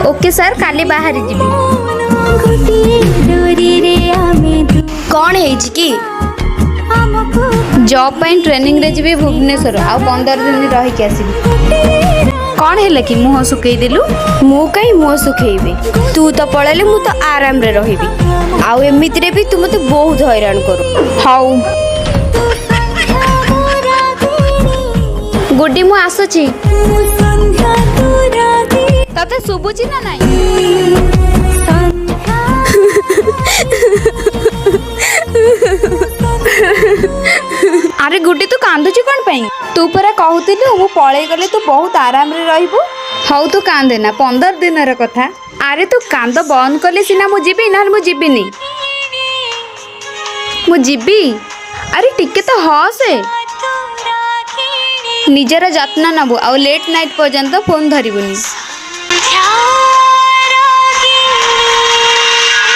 Okay sir, କାଲି ବାହାରି ଯିବି। ଗୋଟିଏ ଡୋରିରେ ଆମେ କ'ଣ ହେଇଛି କି? ଆମକୁ ଜବ୍ ପାଇଁ ଟ୍ରେନିଂରେ ଯିବି ଭୁବନେଶ୍ୱର, ଆଉ 15 ଦିନ ରହିକି ଆସିବି। କ'ଣ ହେଲା କି, ମୁହଁ ଶୁଖେଇ ଦେଲୁ? ମୁଁ କାହିଁ ମୁହଁ ଶୁଖେଇବି? ତୁ ତ ପଳେଇଲେ ମୁଁ ତ ଆରାମରେ ରହିବି। ଆଉ ଏମିତିରେ ବି ତୁ ମୋତେ ବହୁତ ହଇରାଣ କରୁ। ହଉ ଗୁଡି, ମୁଁ ଆସୁଛି। ମୁଁ ସନ୍ଧ୍ୟା, ତୁ ରାଗିଣୀ। ତତେ ଶୁଭୁଛି ନା ନାଇଁ? ସନ୍ଧ୍ୟା। ଆରେ ଗୁଡି, ତୁ କାନ୍ଦୁଛୁ କ'ଣ ପାଇଁ? ତୁ ପରା କହୁଥିଲୁ ମୁଁ ପଳେଇ ଗଲେ ତୁ ବହୁତ ଆରାମରେ ରହିବୁ। ହଉ, ତୁ କାନ୍ଦେ ନା, 15 ଦିନର କଥା। ଆରେ, ତୁ କାନ୍ଦ ବନ୍ଦ କଲେ ସିନା ମୁଁ ଯିବି, ନହେଲେ ମୁଁ ଯିବିନି। ମୁଁ ଯିବି। ଆରେ, ଟିକେ ତ ହସେ। ନିଜର ଯତ୍ନ ନେବୁ ଆଉ ଲେଟ୍ ନାଇଟ୍ ପର୍ଯ୍ୟନ୍ତ ଫୋନ୍ ଧରିବୁନି।